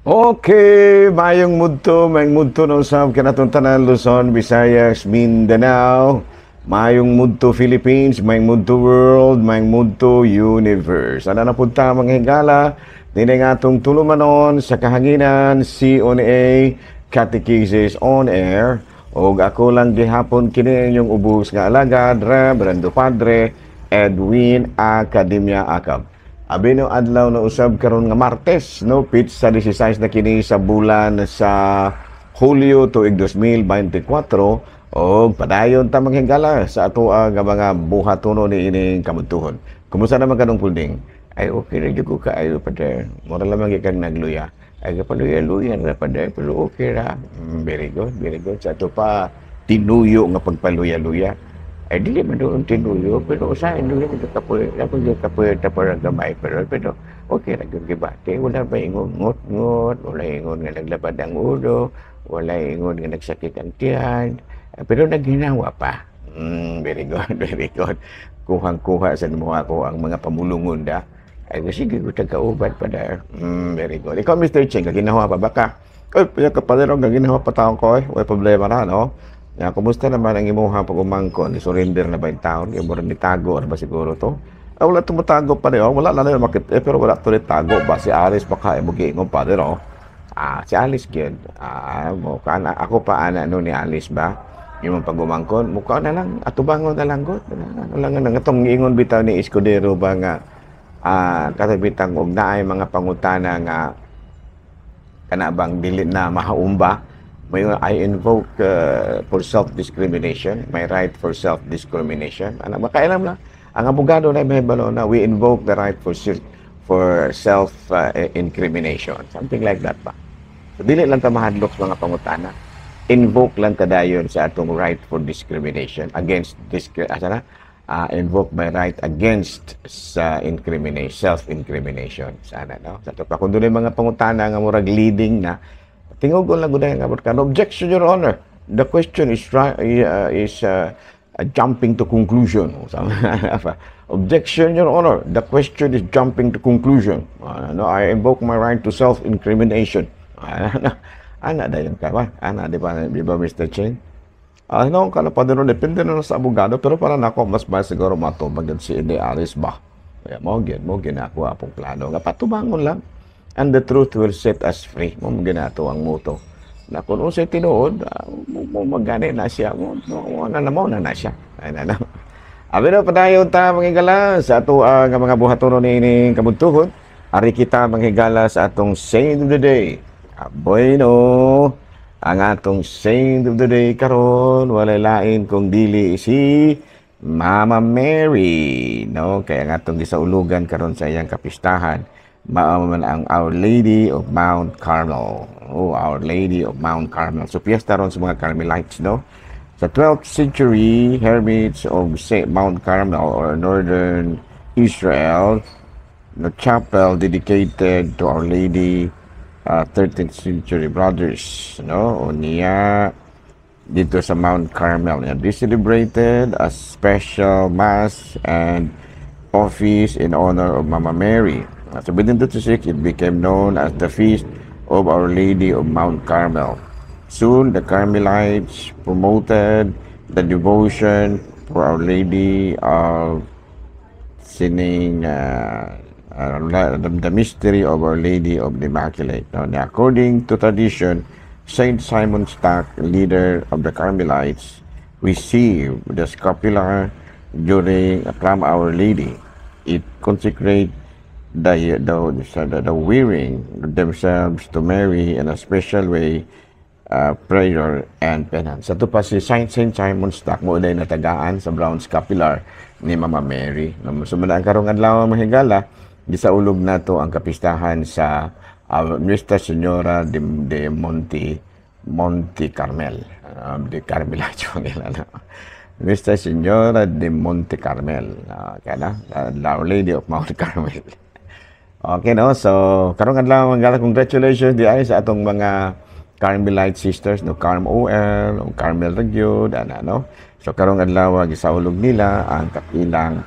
Okay, mayong mudto na usab kanatong tanan, Luzon, Visayas, Mindanao, mayong mudto Philippines, mayong mudto world, mayong mudto universe. Ana na pud ta, mga higala, dinhi nga atong tulumanon sa kahanginan, CONA Catechesis on Air. Og ako lang gihapon kini inyong ubos nga alagad, Reverendo Padre Edwin Academia Acab. Abi no adlaw na usab karon nga Martes, no, petsa 16 na kini sa bulan sa Hulyo tuig 2024 og padayon ta, mga higala, sa atoa nga mga buhatono ni ining kamudtuhon. Kumusta naman kanong pulding? Ay, okay ra jud ko kaayo, Padre. Mura lamang kang nagluya. Ay, kapaluya-luya ra, Padre, pero okay ra. Very good, very good. Sa ato pa tinuyo nga pagpaluya-luya. Ay, dili man doon tinuyo, pero usahay dili man kapoy, dapat gyud kapoy ta para gamay, pero pero okay ra gyud gibati. Wala ba ingon ngot-ngot, wala ingon nga naglabad ang ulo, wala ingon nga nagsakit ang tiyan, pero naghinawa pa. Very good, very good. Kuhang-kuha sa nimo ako ang mga pamulungon da. Ay, sige ko tagkauban pa da. Very good. Ikaw, Mr. Cheng, ginawa pa ba ka? Ay, paya ka pa rin, ginawa pa taon ko eh. Wala problema na, no? Ya, kumusta naman ang imuha pag umangkon? Surrender na ba yung taon? Yung murag nitago na ba siguro to? Ay, wala tumatago pa rin. Oh. Wala na lang makit. Eh, pero wala to tago ba? Si Alice baka ay mugiingon pa rin, oh. Ah, si Alice gyud. Ah, mo kana ako pa ana no ni Alice ba? Yung pag-umangkon, mukha na lang atubangon na lang gud. Ano lang nga atong giingon bitaw ni Escudero ba nga katabitang og naay mga pangutana nga kana bang dili na mahaumba may I invoke for self-discrimination, my right for self-discrimination. Ano, makailam lang. Ang abogado na may balo na we invoke the right for self incrimination. Something like that ba? So, dili lang ta mahadlok sa mga pangutana. Invoke lang ta dayon sa atong right for discrimination against discri asa na? Invoke my right against sa incrimination, self-incrimination. Sana, no? Sa ato pa, kung dunay mga pangutana nga murag leading na, tingog lang gud nga kan "Objection, Your Honor. The question is jumping to conclusion." "Objection, Your Honor. The question is jumping to conclusion. No, I invoke my right to self-incrimination." Ana dayon ka ba? Ana, di ba, Mr. Chen? Ah, no, kana pa din, depende na sa abogado, pero para nako mas mas siguro matubag si Ede Alice ba. Kaya mo ginako apong plano nga patubangon lang. And the truth will set us free. Mo ginato ang motto. Na kung unsay tinuod, mo magani na siya. Mo na na mo na na siya. Ay na na. Abi no padayon ta, mga higala, sa ato nga mga buhatono niining kabuntuhon. Ari kita, mga higala, sa atong saint of the day. Aboy no. Ang atong saint of the day karon walay lain kung dili si Mama Mary, no? Kaya ang atong gisaulugan karon sa iyang kapistahan mao man ang Our Lady of Mount Carmel. Oh, Our Lady of Mount Carmel. So piyesta ron sa mga Carmelites, no? Sa 12th century, hermits of St. Mount Carmel or Northern Israel, the chapel dedicated to Our Lady, 13th century brothers, no? O niya dito sa Mount Carmel. And they celebrated a special mass and office in honor of Mama Mary. So 1726, it became known as the Feast of Our Lady of Mount Carmel. Soon, the Carmelites promoted the devotion for Our Lady of sining the mystery of Our Lady of the Immaculate. Now, according to tradition, Saint Simon Stock, leader of the Carmelites, received the scapular during from Our Lady. It consecrate the wearing themselves to Mary in a special way, prayer and penance. Ato pa si Saint Simon Stock mo na natagaan sa brown scapular ni Mama Mary. So ang karong adlaw, mga higala, gisaulog nato ang kapistahan sa Nuestra Señora de Monte Carmel. De Carmelites na. Nuestra Señora de Monte Carmel. Kaya na, Our Lady of Mount Carmel. Okay, no? So, karong adlaw, mga congratulations di ay sa atong mga Carmelite sisters, no? Carm OL, o Carmel Ragyod, ana, no? So, karong adlaw, gisaulog nila ang kapilang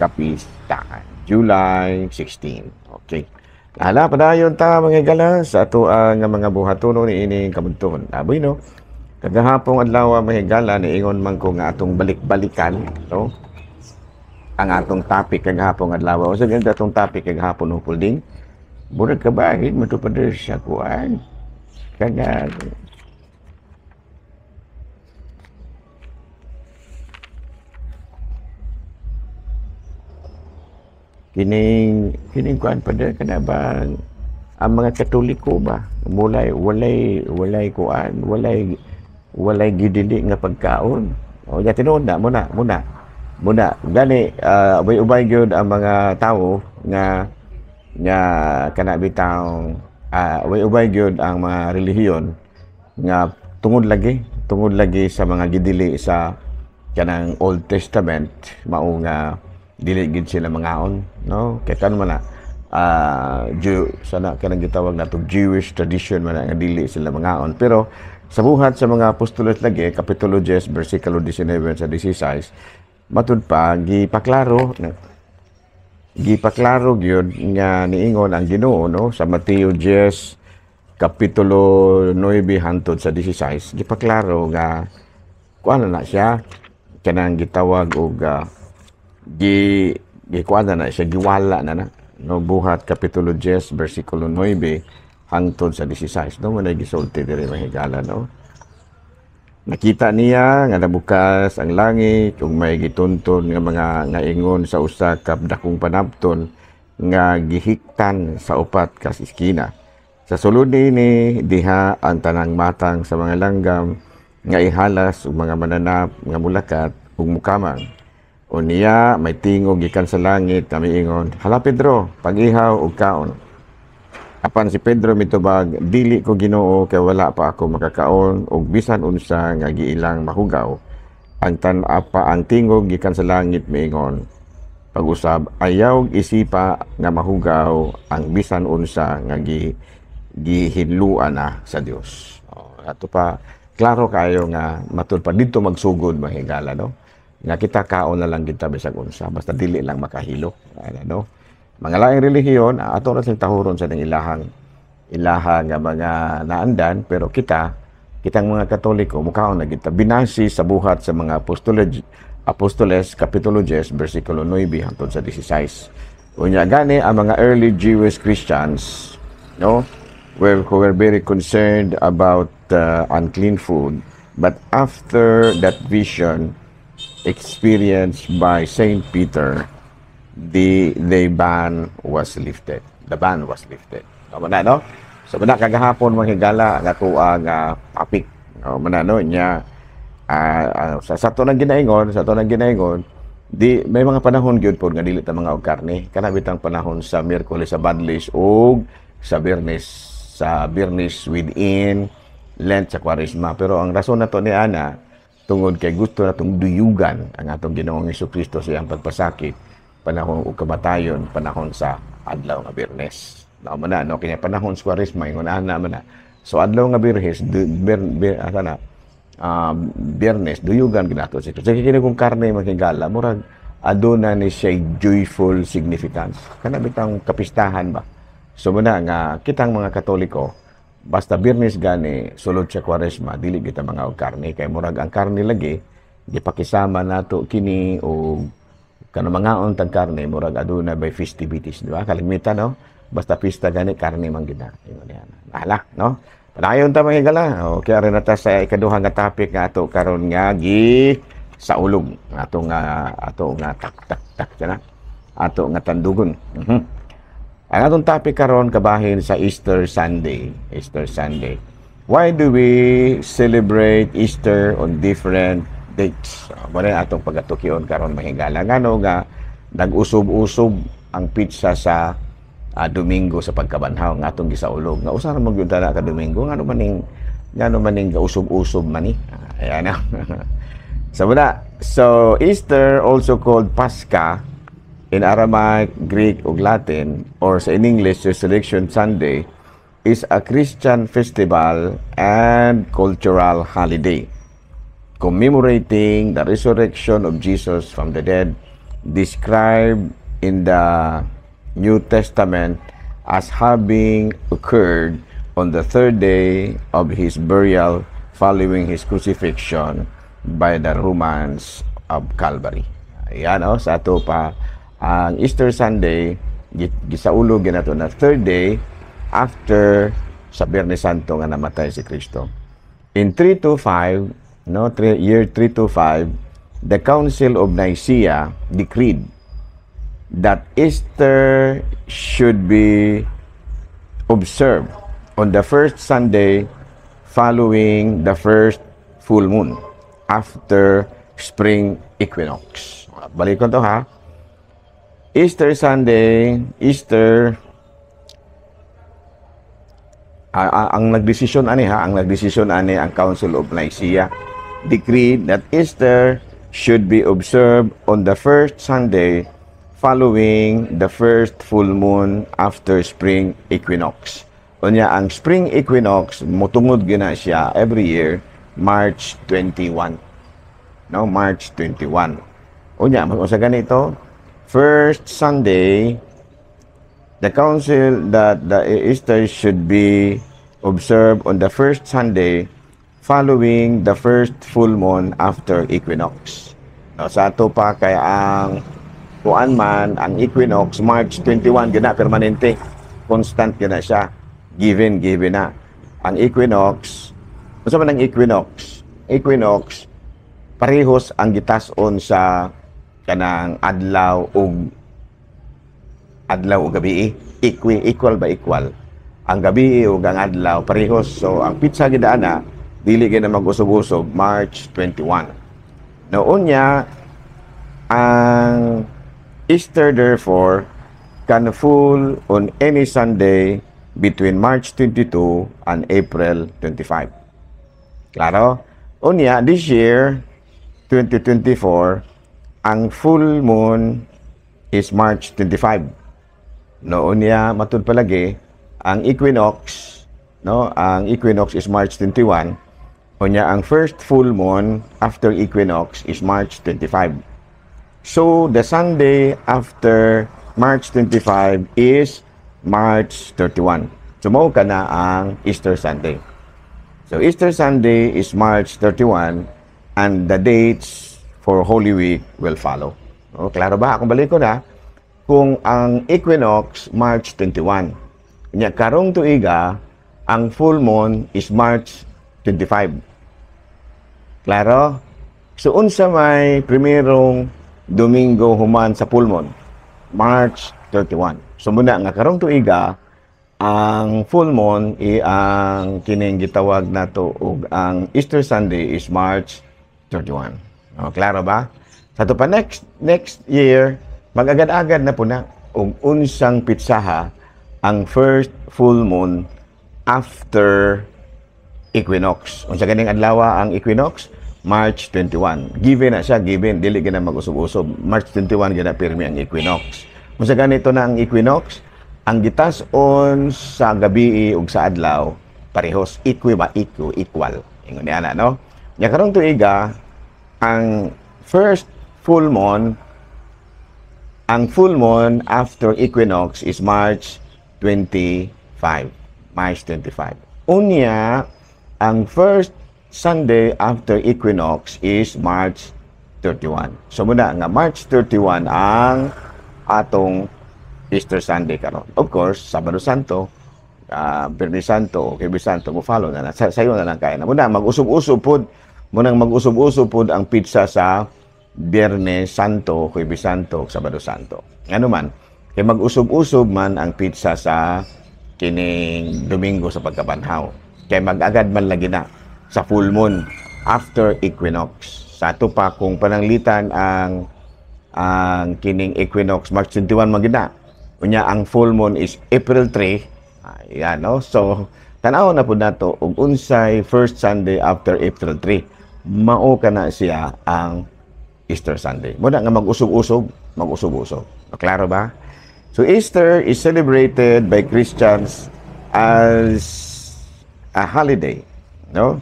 kapistahan. July 16. Okay. Ala, padayon ta, mga higala, sa ato ang mga buhatono ni ining kabunton. Aboy no. Kagahapong adlaw, mga higala, niingon man ko nga atong balik-balikan, no? Ang atong topic kagahapong adlaw. O sa ganito atong topic kagahapon, hupulding. Murag kabahit mo to pa sa kuan. Kaga kining kining kuan pa kana ba ang mga Katoliko ba mulay walay walay kuan, walay walay gidili nga pagkaon. O ya, tinuod na muna muna muna gani, ubay-ubay gyud ang mga tawo nga nga kana bitaw, ubay-ubay gyud ang mga relihiyon nga tungod lagi sa mga gidili sa kanang Old Testament, mao nga dili gid sila mangaon, no? Kay kan man na Jew sana, kanang gitawag nato Jewish tradition man nga dili sila mangaon. Pero sa Buhat sa mga Apostolos lagi, kapitulo 10 bersikulo 19 sa 16, matud pa gipaklaro gipaklaro gyud nga niingon ang Ginoo, no, sa Mateo 10 kapitulo 9 hantod sa 16, gipaklaro nga kuan na siya, kanang gitawag og gi gikuan na siya, giwala na na, no? Buhat kapitulo 10 bersikulo 9 hangtod sa 16, no, man gisulti diri, mahigala, no? Nakita niya nga nabukas ang langit ug may gitunton nga mga nga ingon sa usa ka dakong panapton nga gihiktan sa upat ka iskina. Sa sulod niini diha ang tanang matang sa mga langgam nga ihalas ug mga mananap nga mulakat ug mukamang. Unya may tingog gikan sa langit nga miingon, "Hala Pedro, pag-ihaw ug kaon." Apan si Pedro mitubag, "Dili ko, Ginoo, kay wala pa ako makakaon og bisan unsa nga giilang mahugaw." Ang tan-apa ang tingog gikan sa langit miingon, "Pag-usab ayaw isipa nga mahugaw ang bisan unsa nga gihinluan na sa Dios." Oh, ato pa klaro kayo nga matud pa didto magsugod, mahigala, no? Nga kita kaon na lang kita bisag unsa basta dili lang makahilo, ano, no? Mga laing relihiyon, ato ra silang tahuron sa ilahang ilaha nga mga naandan, pero kita kitang mga Katoliko mukaon na kita binasi sa Buhat sa mga Apostoles Apostoles kapitulo 10 bersikulo 9 hangtod sa 16. Unya gani ang mga early Jewish Christians, no, were who were very concerned about unclean food, but after that vision experienced by Saint Peter, the ban was lifted. The ban was lifted. No, mana, no? So mana kagahapon, mga higala, nga tuwa nga topic. No, mana, no, nya sa ato nang ginaingon, sa ato nang ginaingon, di may mga panahon gyud pod nga dili ta mga og karne. Kana bitang panahon sa Miyerkules sa Badlis ug sa Biyernes within Lent sa Kwaresma. Pero ang rason nato ni ana tungod kay gusto natong duyugan ang atong Ginoong Kristo sa iyang pagpasakit, panahon ug kamatayon, panahon sa adlaw nga Biyernes. Nao man na, no, kanya panahon sa Kwaresma ingon ana man na. So adlaw nga Biyernes, ber, ber, asa na, Biyernes, duyugan ginato si Kristo. Sige, kini kung karne, makigala, murag aduna ni siya joyful significance. Kana bitang kapistahan ba? So muna nga kitang mga Katoliko, basta Biyernes gani sulod sa Kwaresma, dili kita mga og karne kay murag ang karne lagi gipakisama nato kini og kano mangaon tag karne, murag aduna by festivities, di ba? Kalimita, no, basta pista gani, karne man gid ingon niya. Bahala, no? Padayon ta, mga higala. Okay rin na ta sa ikaduha nga topic nga ato karon nga gi sa ulog ato nga tak tak tak na ato nga tandugon. Ang atong topic karon kabahin sa Easter Sunday. Easter Sunday. Why do we celebrate Easter on different dates? Mao na atong pagatukion karon, mahigala. Ngano nga nag-usob-usob ang petsa sa Domingo sa Pagkabanhaw nga atong gisaulog? Nga usa ra man gyud ka Domingo, ngano maning gausog-usob man ni? Ayan na. So, muna, so Easter, also called Pascha in Aramaic, Greek, ug Latin, or sa in English, Resurrection Sunday, is a Christian festival and cultural holiday commemorating the resurrection of Jesus from the dead, described in the New Testament as having occurred on the third day of his burial following his crucifixion by the Romans of Calvary. Ayan, oh, sa ato pa, ang Easter Sunday, gisaulog ginato na third day after sa Biyernes Santo nga namatay si Kristo. In 325, no, year 325, the Council of Nicaea decreed that Easter should be observed on the first Sunday following the first full moon after spring equinox. Balik ko to ha. Easter Sunday, Easter, ang nagdesisyon ani ha, ang nagdesisyon ani ang Council of Nicaea decreed that Easter should be observed on the first Sunday following the first full moon after spring equinox. Unya ang spring equinox mutungod gina siya every year March 21. No, March 21. Unya unsa ganito? First Sunday, the council that the Easter should be observed on the first Sunday following the first full moon after equinox. No, sa ato pa kay ang kuan man ang equinox March 21 gina permanente. Constant gina siya. Given given na. Ang equinox, unsa man ang equinox? Equinox parehos ang gitas-on sa kanang adlaw ug gabi, equal ba, equal ang gabi ug ang adlaw parehos. So ang petsa gid ana dili gid na mag-usob-usob, March 21, no? Unya ang Easter therefore can fall on any Sunday between March 22 and April 25. Klaro? Unya this year 2024, ang full moon is March 25. No, unya matud palagi ang equinox, no, ang equinox is March 21. Unya ang first full moon after equinox is March 25. So the Sunday after March 25 is March 31. So mao kana ang Easter Sunday. So Easter Sunday is March 31 and the dates for Holy Week will follow. O, klaro ba? Kung balik ko na, kung ang equinox March 21. Nya karong tuiga ang full moon is March 25. Klaro? So unsa may primerong Domingo human sa full moon? March 31. So muna nga karong tuiga ang full moon i ang kining gitawag nato og ang Easter Sunday is March 31. O, klaro ba? Sa ato pa next next year mag-agad-agad na po na og unsang pitsaha ang first full moon after equinox. Unsa ganing adlaw ang equinox? March 21. Given na siya, given dili gina mag-usob-usob. March 21 gina pirmi ang equinox. Unsa ganito na ang equinox? Ang gitas-on sa gabi ug sa adlaw parehos, equi ba, equal, equal. Ingon niya na, no? Nya karong tuiga ang first full moon, ang full moon after equinox is March 25. March 25. Unya, ang first Sunday after equinox is March 31. So muna nga March 31 ang atong Easter Sunday karon. Of course, Sabado Santo, Biyernes Santo, Huwebes Santo mo follow na na. Sayo na lang kaya na. Muna mag-usob-usob pod, munang mag-usob-usob pod ang petsa sa Biyernes Santo, Huwebes Santo, Sabado Santo. Ano man, kay mag-usob-usob man ang petsa sa kining Domingo sa pagkabanhaw. Kay mag-agad man lagi na sa full moon after equinox. Sa ato pa kung pananglitan ang kining equinox March 21 man gid na. Unya ang full moon is April 3. Ayan, no? So tan-aw na pud nato og unsay first Sunday after April 3. Mao kana siya ang Easter Sunday. Muna nga mag-usob-usob, mag-usob-usob. Klaro ba? So Easter is celebrated by Christians as a holiday, no?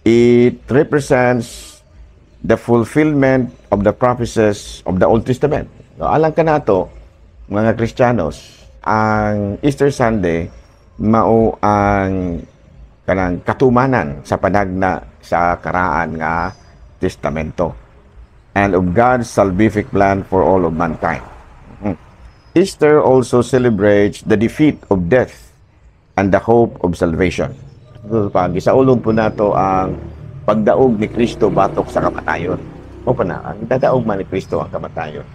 It represents the fulfillment of the prophecies of the Old Testament. No, alang kanato, mga Kristiyanos, Ang Easter Sunday mao ang kanang katumanan sa panagna sa Karaan nga Testamento and of God's salvific plan for all of mankind. Easter also celebrates the defeat of death and the hope of salvation. So, pag gisaulog po nato ang pagdaog ni Kristo batok sa kamatayon. O pa na, ang dadaog man ni Kristo ang kamatayon.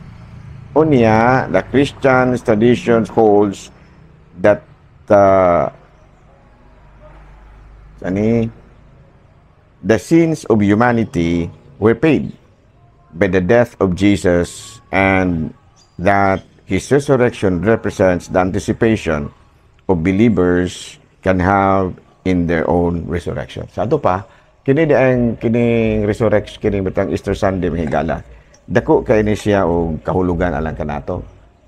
Unya, the Christian tradition holds that ani the sins of humanity were paid by the death of Jesus and that his resurrection represents the anticipation of believers can have in their own resurrection. Sa ato pa, kini di ang kining resurrection, kining bitang Easter Sunday, mga higala. Dako kay ni siya og kahulugan alang kanato.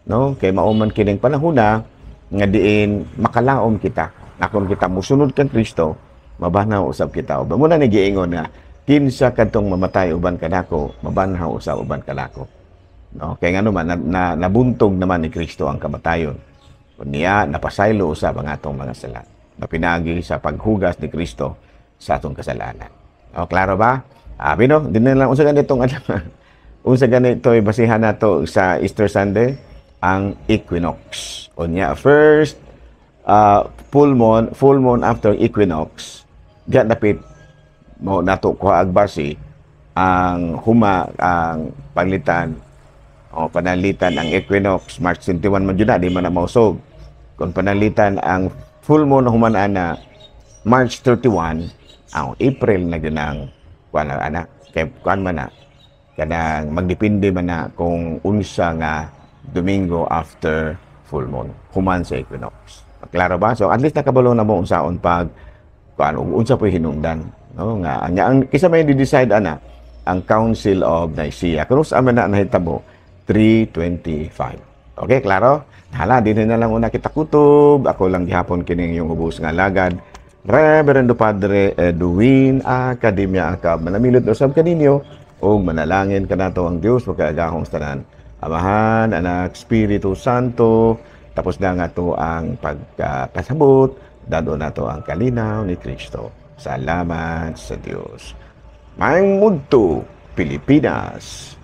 No? Kay mao man kining panahona nga diin makalaom kita. Nga kung kita musunod kang Kristo, mabanhaw usab kita. Uban mao na ni giingon nga kinsa kadtong mamatay uban kanako, mabanhaw usab uban kanako. No? Kay ngano man na, nabuntog naman ni Kristo ang kamatayon. Niya napasaylo usab ang atong mga sala. Mapinagi sa paghugas ni Kristo sa atong kasalanan. O, klaro ba? Abi no, di na lang unsa ganitong alam. Unsa ganito basihan nato sa Easter Sunday, ang equinox. Unya first full moon after equinox, diyan dapit mo nato kuha ag base ang huma ang panglitan o panalitan ang equinox. March 21 man jud na, di man na mausog. Kung panalitan ang full moon human ana March 31, ang April na gyud ang kuan na ana, kay kuan man na kanang magdepende man na kung unsa nga Domingo after full moon human sa equinox. Klaro ba? So at least nakabalo na mo unsaon pag kuan ug unsa po'y hinungdan, no? Nga ang kinsa may di-decide ana? Ang Council of Nicaea. Kung sa man na nahitabo 325. Okay, klaro? Hala, din na lang una kita kutob. Ako lang gihapon kining yung ubos nga alagad, Reverendo Padre Edwin Academia Acab. Manamilot usab kaninyo ug manalangin kanato ang Dios makaagahong tanan. Amahan, Anak, Espiritu Santo. Tapos na nga to ang pagkasabot. Dado na to ang kalinaw ni Kristo. Salamat sa Dios. Maayong mudto, Pilipinas.